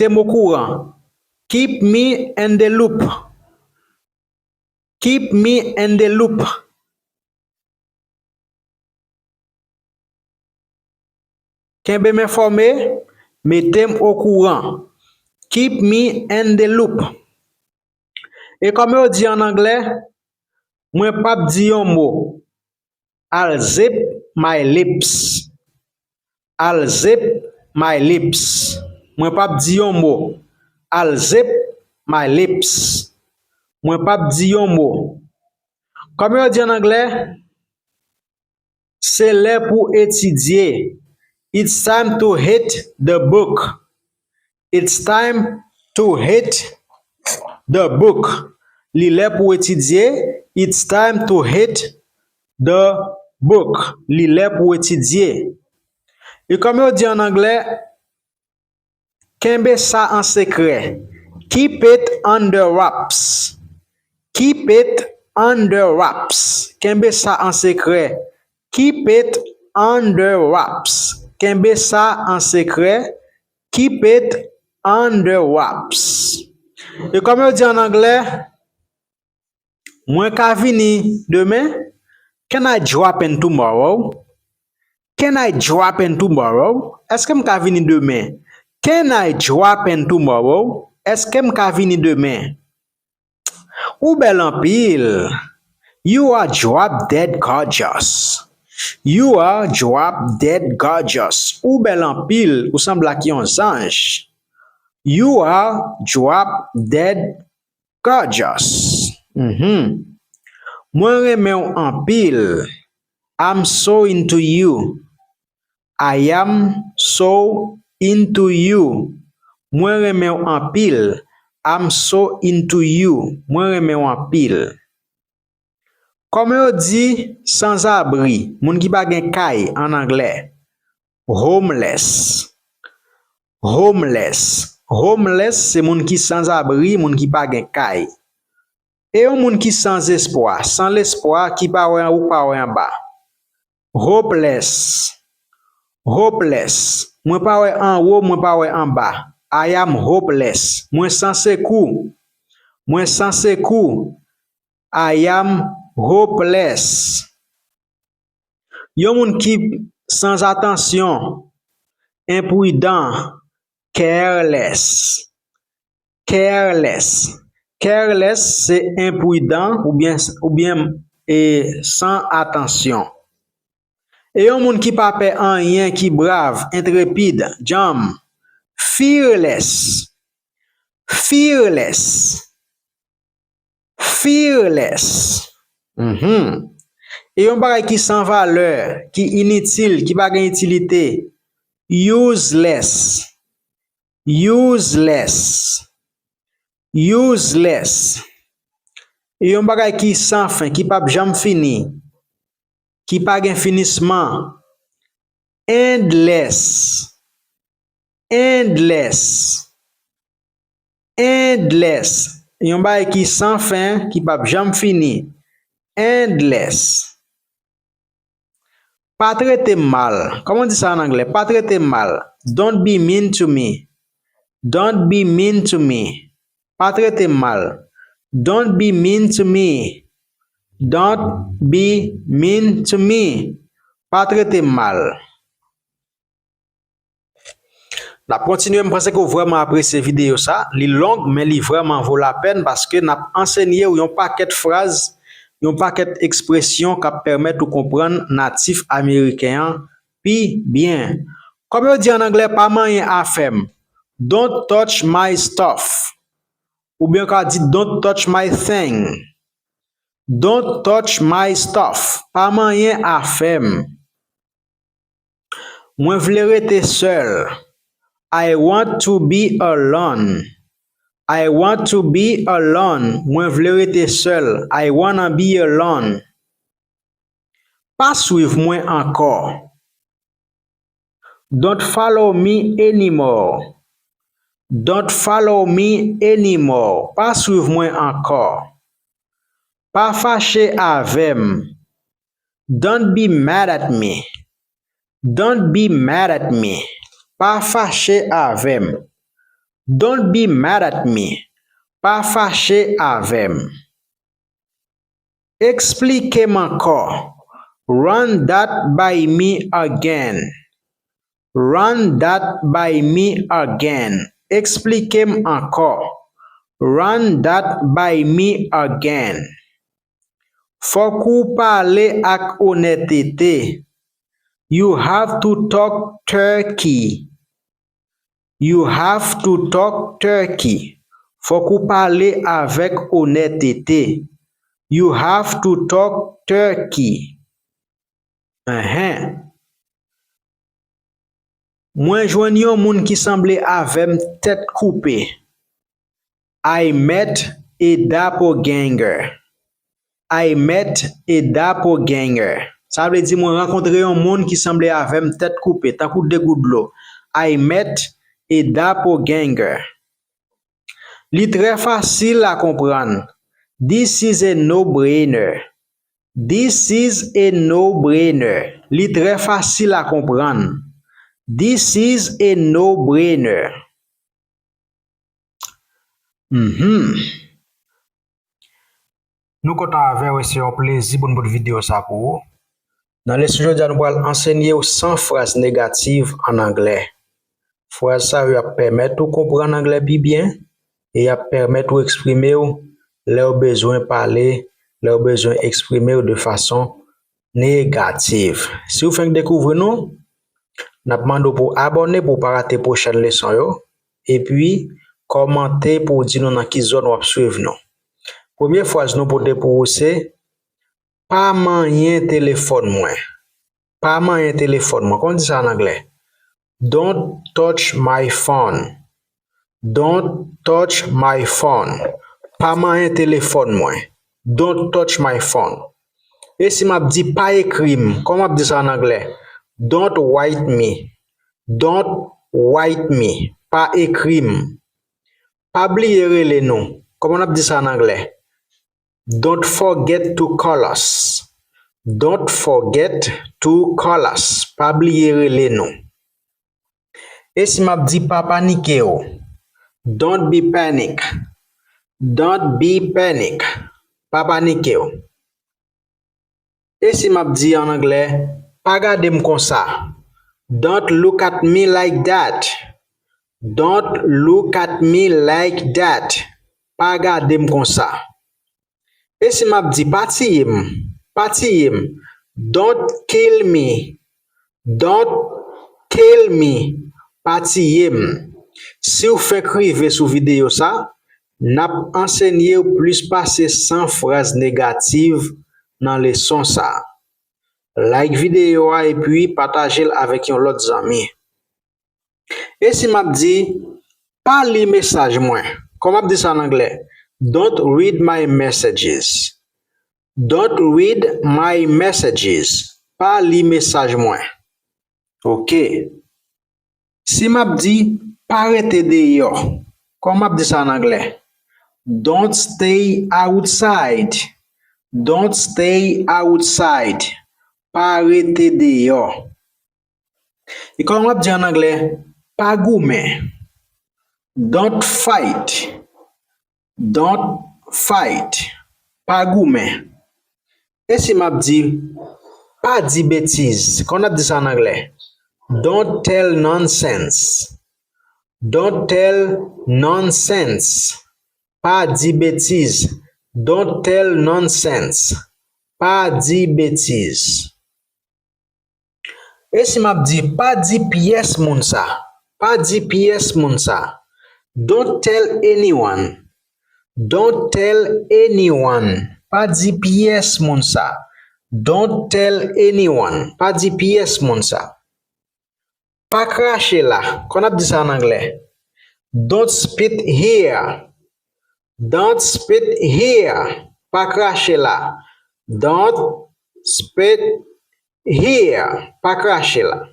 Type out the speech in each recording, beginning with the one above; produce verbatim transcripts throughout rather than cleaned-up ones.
Mete m okouran. Keep me in the loop. Keep me in the loop. Kenbe m enfòme, mete m okouran. Keep me in the loop. E kòm yo di an anglè, mwen p ap di yon mo. I'll zip my lips. I'll zip my lips. Mwen p ap di yon mo. I'll zip my lips. Mwen p ap di yon mo. Kòm yo di an anglè, se lè pou etidye. It's time to hit the book. It's time to hit the book. Li lè pou etidye. It's time to hit the book. Li lè pou etidye. E kòm yo di an anglè, kenbe sa an sekrè. Keep it under wraps. Keep it under wraps. Kenbe sa an sekrè. Keep it under wraps. Kenbe sa an sekrè. Keep it under wraps. E kòm yo di an anglè, mwen ka vini demen? Can I drop in tomorrow? Can I drop in tomorrow? Èske m ka vini demen? Can I drop in tomorrow? Èske m ka vini demen? Ou bèl anpil. You are drop dead gorgeous. You are drop dead gorgeous. Ou bèl anpil. Ou sanble ak yon zanj. You are drop dead gorgeous. Mhm. Mwen renmen w anpil. I'm so into you. I am so into you. Mwen renmen w anpil. I'm so into you. Mwen renmen w anpil. Kòman yo di sanzabri, moun ki pa gen kay an anglè? Homeless. Homeless. Homeless se moun ki sanzabri, moun ki pa gen kay. E yon moun ki san espwa, san lespwa, ki pa wè anwo, pa wè anba? Hopeless. Hopeless. Mwen pa wè anwo, mwen pa wè anba. I am hopeless. Mwen san sekou. Mwen san sekou. I am hopeless. Yon moun ki san atansyon, enpridan, careless. Careless. Careless se enpridan oubyen, oubyen, e, san atansyon. E yon moun ki pa pè anyen, ki brav, entrepid, djanm, fearless. Fearless. Fearless. Mhm. E yon bagay ki san valè, ki initil, ki pa gen itilite. Useless. Useless. Useless. E yon bagay ki san fen, ki p ap janm fini, ki pa gen finisman. Endless. Endless. Endless. Yon bagay ki san fen, ki p ap janm fini. Endless. Pa trete m mal. Kòman di sa an anglè? Pa trete m mal. Don't be mean to me. Don't be mean to me. Pa trete m mal. Don't be mean to me. Don't be mean to me. Pa trete m mal. N ap kontinye, m panse ke w vrèman apresye videyo sa. Li long, men li vrèman vo lapèn paske n ap ansenye w yon pakèt fraz, yon pakèt ekspresyon k ap pèmèt ou konprann natif ameriken an pi byen. Kòm yo di an anglè, pa manyen afè m. Don't touch my stuff. Oubyen w ka di, don't touch my thing. Don't touch my stuff. Pa manyen afè m. Mwen vle rete sèl. I want to be alone. I want to be alone. Mwen vle rete sèl. I wanna be alone. Pa swiv mwen ankò. Don't follow me anymore. Don't follow me anymore. Pa swiv mwen ankò. Pa fache avè m. Don't be mad at me. Don't be mad at me. Pa fache avè m. Don't be mad at me. Pa fache avè m. Eksplike m ankò. Run that by me again. Run that by me again. Eksplike m ankò. Run that by me again. Fòk ou pale ak onètete. You have to talk turkey. You have to talk turkey. Fòk ou pale avèk onètete. You have to talk turkey. Enhen. Mwen jwenn yon moun ki sanble avè m tèt koupe. I met a doppelganger. I met a doppelganger. Sa vle di mwen rankontre yon moun ki sanble avè m tèt koupe, tankou de gout dlo. I met a doppelganger. Li trè fasil a konprann. This is a no-brainer. This is a no-brainer. Li trè fasil a konprann. This is a no-brainer. Mhm. Nou kontan avè w e se yon plezi pou n pote videyo sa pou ou. Nan leson jodi a, nou pral ansenye w san fraz negatif an anglè. Fraz sa yo ap pèmèt ou konprann anglè pi byen e y ap pèmèt ou eksprime w lè w bezwen pale, lè w bezwen eksprime w de fason negatif. Si w fenk dekouvri nou, n ap mande w pou w abòne pou w pa rate pwochèn leson yo, epi kòmante pou w di nou nan ki zòn w ap swiv nou. Premye fraz nou pote pou ou se, pa manyen telefòn mwen. Pa manyen telefòn mwen. Kòman di sa an anglè? Don't touch my phone. Don't touch my phone. Pa manyen telefòn mwen. Don't touch my phone. E si m ap di pa ekri m, kòman m ap di sa an anglè? Don't write me. Don't write me. Pa ekri m. Pa bliye rele nou. Kòman n ap di sa an anglè? Don't forget to call us. Don't forget to call us. Pa bliye rele nou. E si m ap di pa panike w? Don't be panic. Don't be panic. Pa panike w. E si m ap di an anglè, pa gade m konsa? Don't look at me like that. Don't look at me like that. Pa gade m konsa. E si m ap di pa tiye m, pa tiye m? Don't kill me. Don't kill me. Pa tiye m. Si w fenk rive sou videyo sa, n ap ansenye w plis pase san fraz negatif nan leson sa. Like videyo a epi pataje l avèk yon lòt zanmi. E si m ap di, pa li mesaj mwen? Kòman m ap di sa an anglè? Don't read my messages. Don't read my messages. Pa li mesaj mwen. Ok. Si m ap di, pa rete deyò, kòman m ap di sa an anglè? Don't stay outside. Don't stay outside. Pa rete deyò. E kòman w ap di an anglè? Pa goumen. Don't fight. Don't fight. Pa goumen. E si m ap di, pa di betiz, kòman n ap di sa an anglè? Don't tell nonsense. Don't tell nonsense. Pa di betiz. Don't tell nonsense. Pa di betiz. E si m ap di, pa di pyès moun sa? Pa di pyès moun sa. Don't tell anyone. Don't tell anyone. Pa di pyès moun sa. Don't tell anyone. Pa di pyès moun sa. Pa krache la. Kòman n ap di sa an anglè? Don't spit here. Don't spit here. Pa krache la. Don't spit here. Pa krache la.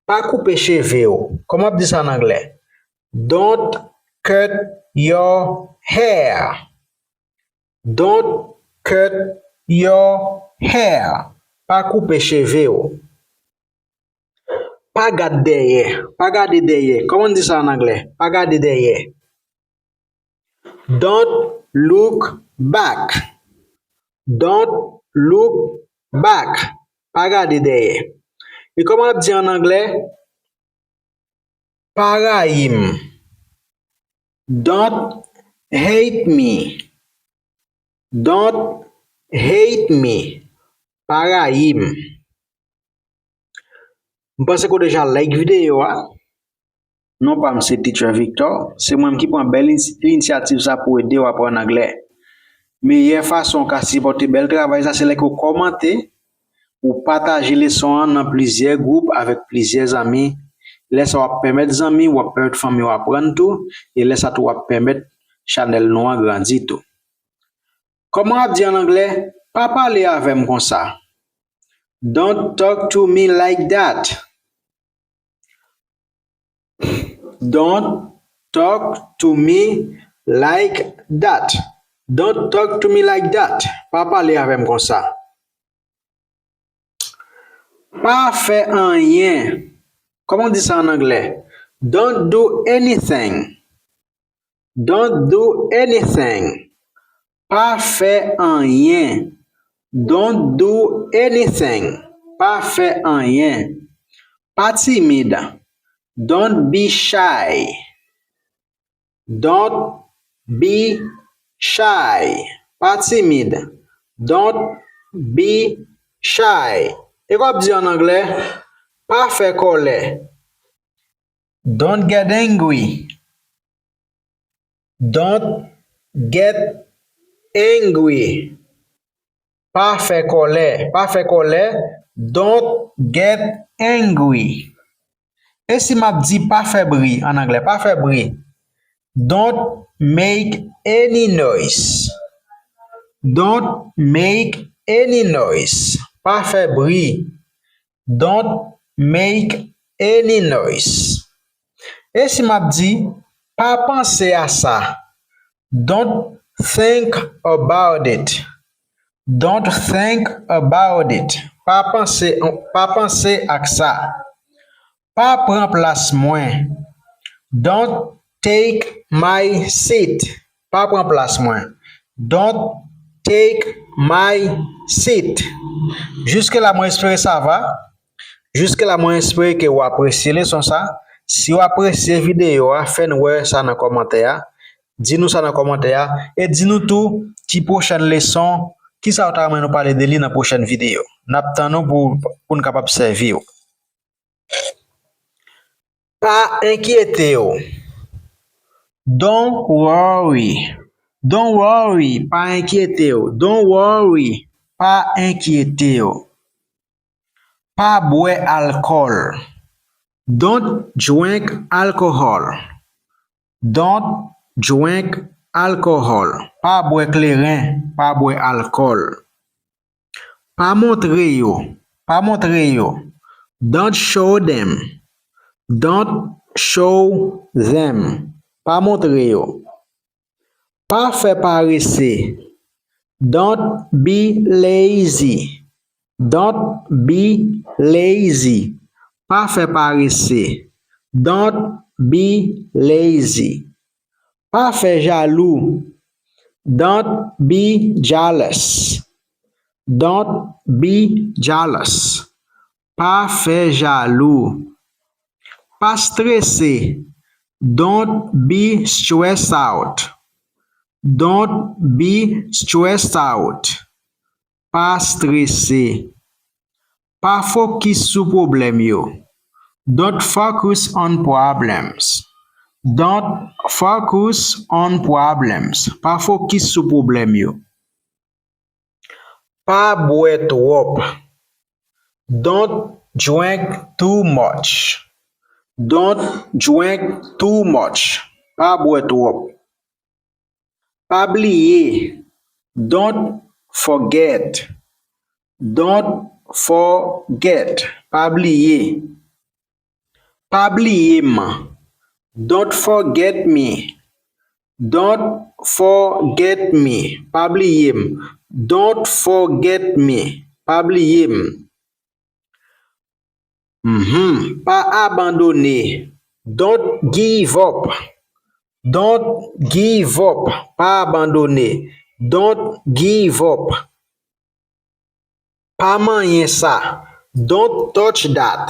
Pa koupe cheve w. Kòman ap di sa an anglè? Don't cut your hair. Don't cut your hair. Pa koupe cheve w. Pa gad dèyè. Pa gade dèyè. Kòman n di sa an anglè? Pa gade dèyè. Don't look back. Don't look back. Pa gade dèyè. E kòman n ap di an anglè? Pa rayi m. Don't hate me. Don't hate me. Pa rayi m. M panse ke w deja like videyo a. Non pa m se Teacher Victor. Se mwen menm ki pran bèl ins- inisyativ sa pou ede w aprann anglè. Meyè fason w ka sipòte bèl travay sa se lè ke w kòmante, ou pataje leson an nan plizyè gwoup avèk plizyè zanmi. Lè sa w ap pèmèt zanmi w, w ap pèmèt fanmi w aprann tou, e lè sa tou w ap pèmèt chanèl nou an grandi tou. Kòman w ap di an anglè? Pa pale avè m konsa. Don't talk to me like that. Don't talk to me like that. Don't talk to me like that. Pa pale avè m konsa. Pa fè anyen. Kòman w di sa an anglè? Don't do anything. Don't do anything. Pa fè anyen. Don't do anything. Pa fè anyen. Pa timid. Don't be shy. Don't be shy. Pa timid. Don't be shy. E kòman w ap di an anglè? Pa fè kòlè. Don't get angry. Don't get angry. Pa fè kòlè. Pa fè kòlè. Don't get angry. E si m ap di pa fè bri an anglè? Pa fè bri. Don't make any noise. Don't make any noise. Pa fè bri. Don't make any noise. E si m ap di, pa panse a sa? Don't think about it. Don't think about it. Pa panse, pa panse ak sa. Pa pran plas mwen. Don't take my seat. Pa pran plas mwen. Don't take my seat. Jiske la, mwen espere sa va. Jiske la, mwen espere ke w apresye leson sa. Si w apresye videyo a, fè n wè sa nan kòmantè a. Di nou sa nan kòmantè a. E di nou tou ki pwochèn leson, ki sa w ta renmen nou pale de li nan pwochèn videyo. N ap tann ou pou, pou n kapab sèvi w. Pa enkyete w. Don't worry. Don't worry. Pa enkyete w. Don't worry. Pa enkyete w. Pa bwè alkòl. Don't drink alcohol. Don't drink alcohol. Pa bwè kleren. Pa bwè alkòl. Pa montre yo. Pa montre yo. Don't show them. Don't show them. Pa montre yo. Pa fè parese. Don't be lazy. Don't be lazy. Pa fè parese. Don't be lazy. Pa fè jalou. Don't be jealous. Don't be jealous. Pa fè jalou. Pa strese. Don't be stressed out. Don't be stressed out. Pa strese. Pa fokis sou pwoblèm yo. Don't focus on problems. Don't focus on problems. Pa fokis sou pwoblèm yo. Pa bwè twòp. Don't drink too much. Don't drink too much. Pa bwè twòp. Pa bliye. Don't forget. Don't forget. Pa bliye. Pa bliye m. Don't forget me. Don't forget me. Pa bliye m. Don't forget me. Pa bliye m. Mhm. Pa abandone. Don't give up. Don't give up. Pa abandone. Don't give up. Pa manyen sa. Don't touch that.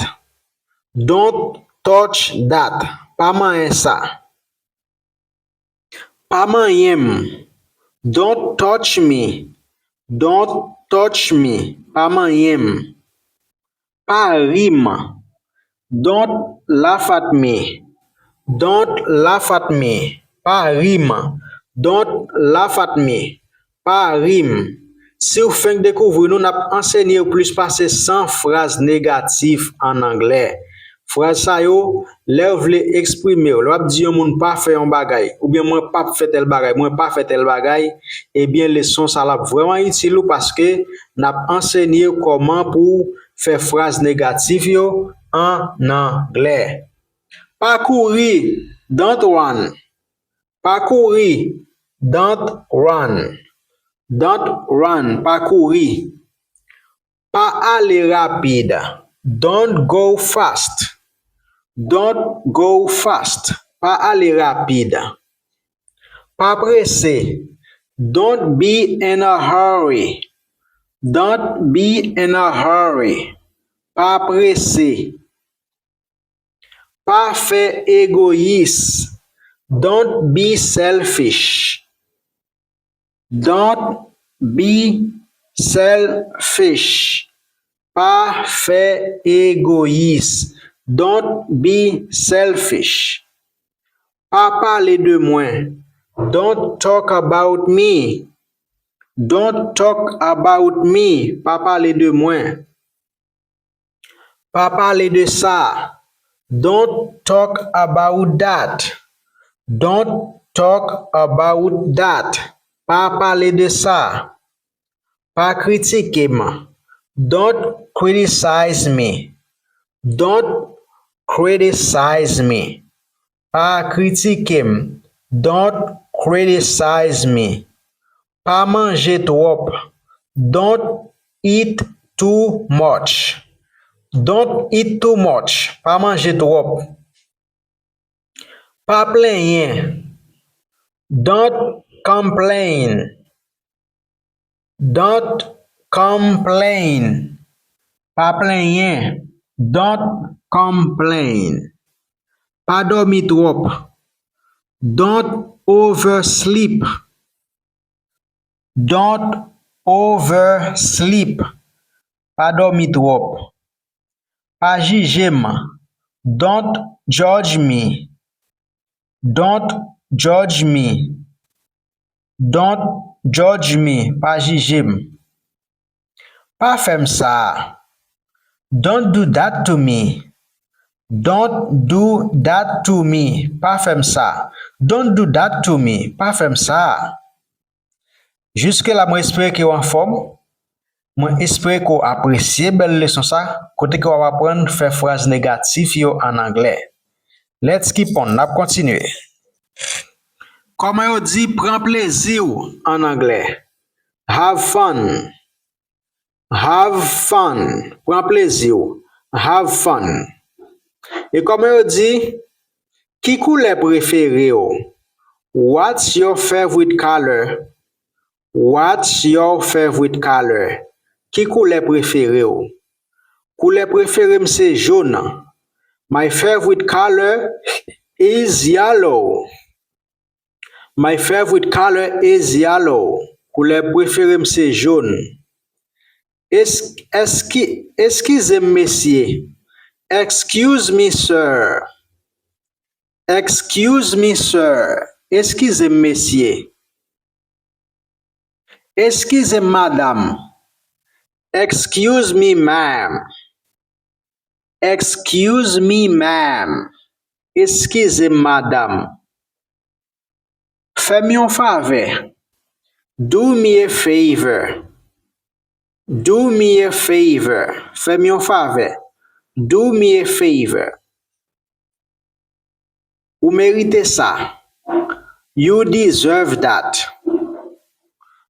Don't touch that. Pa manyen sa. Pa manyen m. Don't touch me. Don't touch me. Pa manyen m. Pa ri m. Don't laugh at me. Don't laugh at me. Pa ri m. Don't laugh at me. Pa ri m. Si w fenk dekouvri nou, n ap ansenye w plis pase san fraz negatif ann anglè. Fraz sa yo, lè w vle eksprime w, lè w ap di yon moun pa fè yon bagay, oubyen mwen p ap fè tèl bagay, mwen pa fè tèl bagay, ebyen leson sa l ap vrèman itil ou paske n ap ansenye w kòman pou w fè fraz negatif yo ann anglè. Pa kouri, don't run. Pa kouri, don't run. Don't run, pa kouri. Pa ale rapid, don't go fast. Don't go fast, pa ale rapid. Pa prese, don't be in a hurry. Don't be in a hurry, pa prese. Pa fè egoyis. Don't be selfish. Don't be selfish. Pa fè egoyis. Don't be selfish. Pa pale de mwen. Don't talk about me. Don't talk about me. Pa pale de mwen. Pa pale de sa. Don't talk about that. Don't talk about that. Pa pale de sa. Pa kritike m. Don't criticize me. Don't criticize me. Pa kritike m. Don't criticize me. Pa manje twòp. Don't eat too much. Don't eat too much. Pa manje twòp. Pa plenyen. Don't complain. Don't complain. Pa plenyen. Don't complain. Pa dòmi twòp. Don't oversleep. Don't oversleep. Pa dòmi twòp. Pa jije m. Don't judge me. Don't judge me. Don't judge me. Pa jije m. Pa fè m sa. Don't do that to me. Don't do that to me. Pa fè m sa. Don't do that to me. Pa fè m sa. Jiske la, mwen espere ke w anfòm. Mwen espere ke w apresye bèl leson sa, kote ke w ap aprann fè fraz negatif yo ann anglè. Let's keep on, n ap kontinye. Kòman yo di pran plezi w ann anglè? Have fun. Have fun. Pran plezi w. Have fun. E kòman yo di, ki koulè prefere w? What's your favorite color? What's your favorite color? Ki koulè prefere w? Koulè prefere m se jòn. My favorite color is yellow. My favorite color is yellow. Koulè prefere m se jòn. Es-, eski-, eskize m, mesye. Excuse me, sir. Excuse me, sir. Eskize m, mesye. Eskize m, madanm. Excuse me, ma'am. Excuse me, ma'am. Eskize m, madanm. Fè m yon favè. Do me a favor. Do me a favor. Fè m yon favè. Do me a favor. Ou merite sa. You deserve that.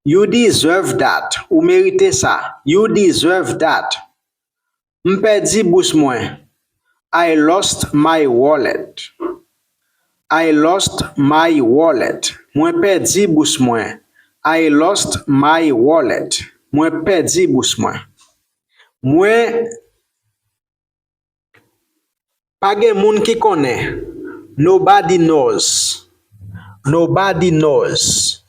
You deserve that. Ou merite sa. You deserve that. M pèdi bous mwen. I lost my wallet. I lost my wallet. Mwen pèdi bous mwen. I lost my wallet. Mwen pèdi bous mwen. Mwen, pa gen moun ki konnen. Nobody knows. Nobody knows.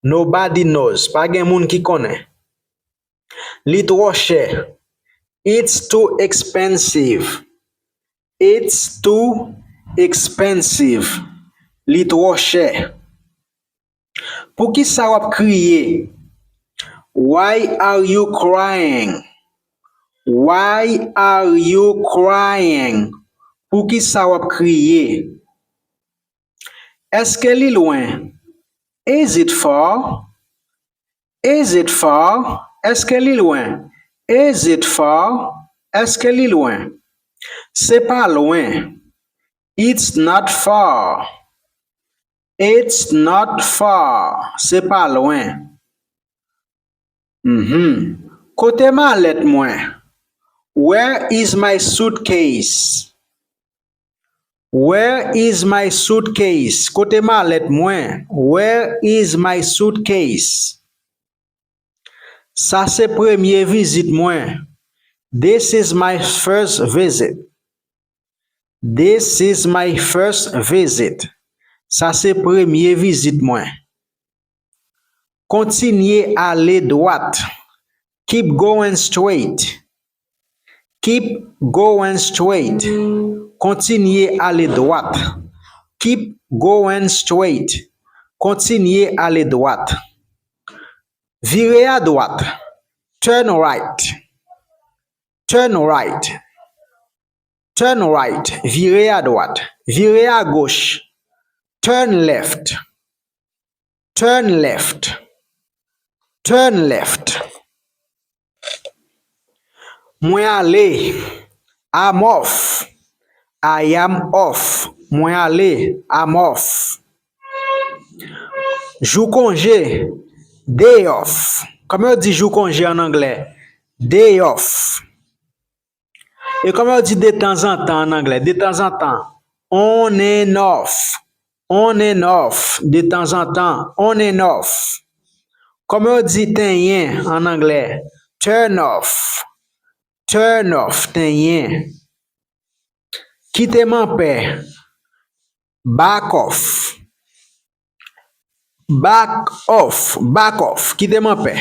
Nobody knows. Pa gen moun ki konnen. Li twò chè. It's too expensive. It's too expensive. Li twò chè. Poukisa w ap kriye? Why are you crying? Why are you crying? Poukisa w ap kriye? Èske li lwen? Is it far? Is it far? Èske li lwen? Is it far? Èske li lwen? Se pa lwen. It's not far. It's not far. Se pa lwen. Mhm. Kote malèt mwen? Where is my suitcase? Where is my suitcase? Kote malèt mwen? Where is my suitcase? Sa se premye vizit mwen. This is my first visit. This is my first visit. Sa se premye vizit mwen. Kontinye ale dwat. Keep going straight. Keep going straight. Kontinye ale dwat. Keep going straight. Kontinye ale dwat. Vire adwat. Turn right. Turn right. Turn right. Vire adwat. Vire agoch. Turn left. Turn left. Turn left. Mwen ale. I'm off. I am off. Mwen ale. I'm off. Jou konje. Day off. Kòman yo di jou konje an anglè? Day off. E kòman yo di detanzantan an anglè? Detanzantan. On and off. On and off. Detanzantan. On and off. Kòman yo di tenyen an anglè? Turn off. Turn off. Tenyen. Kite m anpè. Back off. Back off. Back off. Kite m anpè.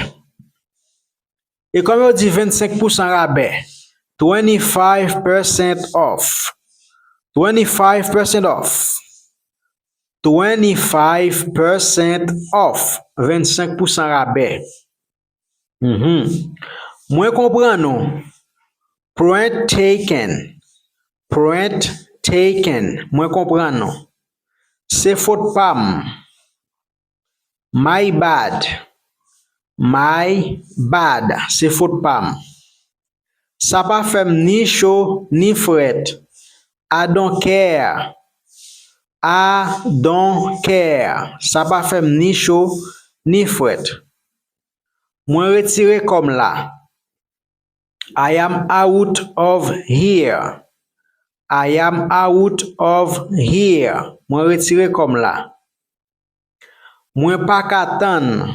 E kòman yo di vennsenk pousan rabè? Twenty-five percent off. Twenty-five percent off. Twenty-five percent off. Vennsenk pousan rabè. Mhm. Mwen konprann ou. Point taken. Point taken. Mwen konprann ou. Se fot pa m. My bad. My bad. Se fot pa m. Sa pa fè m ni cho ni frèt. I don't care. I don't care. Sa pa fè m ni cho ni frèt. Mwen retire kò m la. I am out of here. I am out of here. Mwen retire kò m la. Mwen pa ka tann.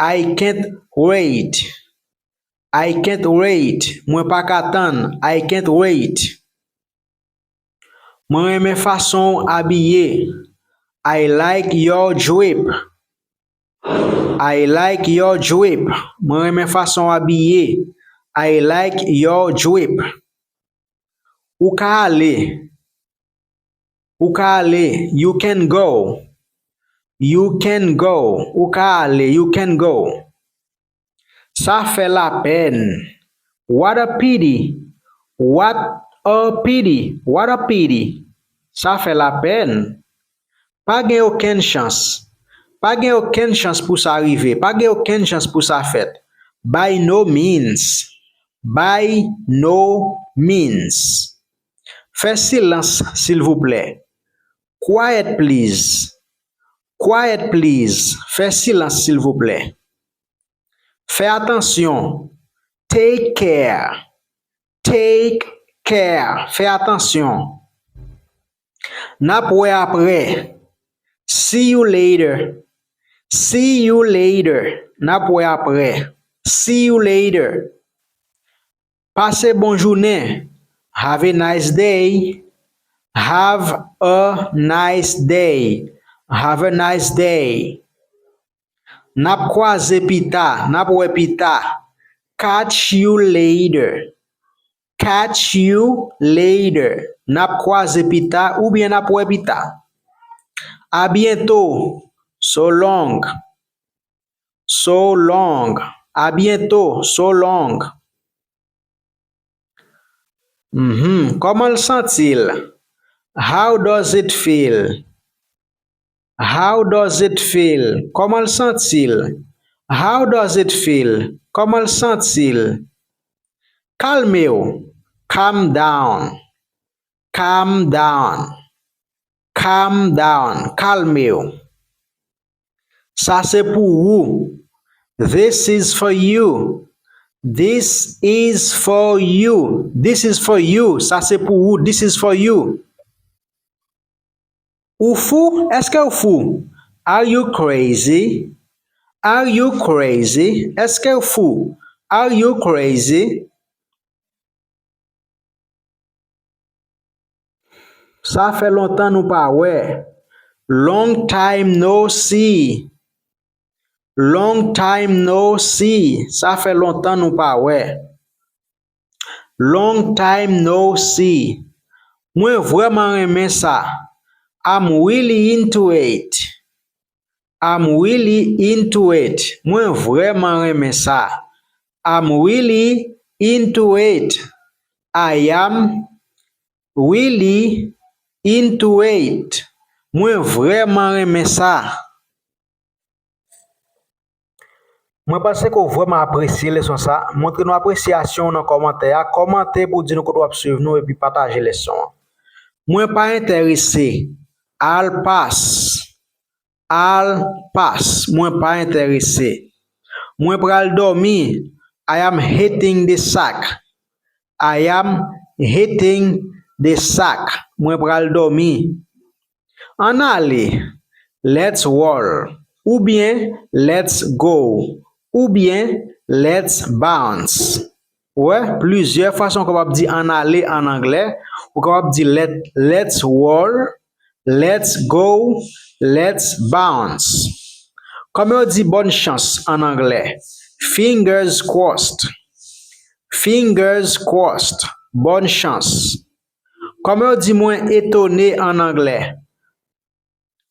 I can't wait. I can't wait. Mwen pa ka tann. I can't wait. Mwen renmen fason w abiye. I like your drip. I like your drip. Mwen renmen fason w abiye. I like your drip. Ou ka ale. Ou ka ale. You can go. You can go. Ou ka ale. You can go. Sa fè lapèn. What a pity. What a pity. What a pity. Sa fè lapèn. Pa gen okenn chans. Pa gen okenn chans pou sa rive. Pa gen okenn chans pou sa fèt. By no means. By no means. Fè silans, silvouplè. Quiet, please. Quiet, please. Fè silans, silvouplè. Fè atansyon. Take care. Take Care, fè atansyon. N ap wè apre. See you later. See you later. N ap wè apre. See you later. Pase bon jounen. Have a nice day. Have a nice day. Have a nice day. N ap kwaze pita. N ap wè pita. Catch you later. Catch you later. N ap kwaze pita oubyen n ap wè pita. A byento. So long. So long. A byento. So long. Mhm. Kòman l santi l? How does it feel? How does it feel? Kòman l santi l? How does it feel? Kòman l santi l? Kalme w. Calm down. Calm down. Calm down. Kalme w. Sa se pou ou. This is for you. This is for you. This is for you. Sa se pou ou. This is for you. Ou fou? Èske w fou? Are you crazy? Are you crazy? Èske w fou? Are you crazy? Sa fè lontan nou pa wè. Long time no see. Long time no see. Sa fè lontan nou pa wè. Long time no see. Mwen vrèman renmen sa. I'm really into it. I'm really into it. Mwen vrèman renmen sa. I'm really into it. I am really into it. Mwen vrèman renmen sa. Mwen panse ke w vrèman apresye leson sa. Montre nou apresyasyon w nan kòmantè a. Kòmante pou w di nou kote w ap swiv nou epi pataje leson an. Mwen pa enterese. I'll pass. I'll pass. Mwen pa enterese. Mwen pral dòmi. I am hitting the sack. I am hitting the sack. Mwen pral dòmi. Ann ale. Let's roll. Oubyen let's go. Oubyen let's bounce. Ou wè, plizyè fason w kapab di ann ale an anglè. Ou kapab di let, let's roll, let's go, let's bounce. Kòman yo di bonne chance an anglè? Fingers crossed. Fingers crossed. Bonne chance. Kòman yo di mwen etone an anglè?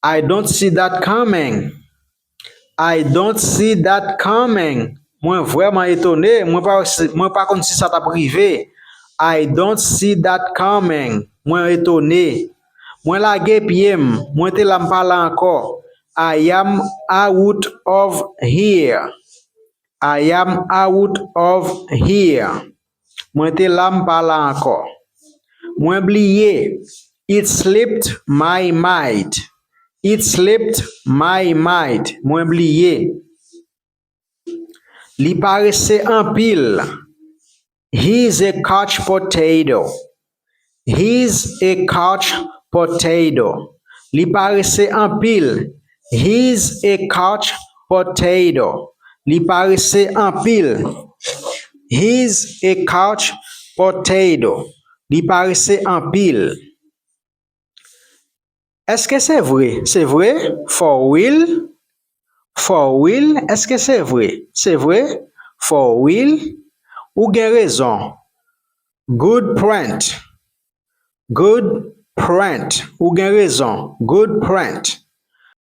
I don't see that coming. I don't see that coming. Mwen vrèman etone. Mwen pa, mwen pa konn si sa t ap rive. I don't see that coming. Mwen etone. Mwen lage pye m. Mwen te la, m pa la ankò. I am out of here. I am out of here. Mwen te la, m pa la ankò. Mwen bliye. It slipped my mind. It slipped my mind. Mwen bliye. Li parese anpil. He's a couch potato. He's a couch potato. Li parese anpil. He's a couch potato. Li parese anpil. He's a couch potato. Li parese anpil. Èske se vre? Se vre? For real? For real? Èske se vre? Se vre? For real? Ou gen rezon. Good point. Good point. Ou gen rezon. Good point.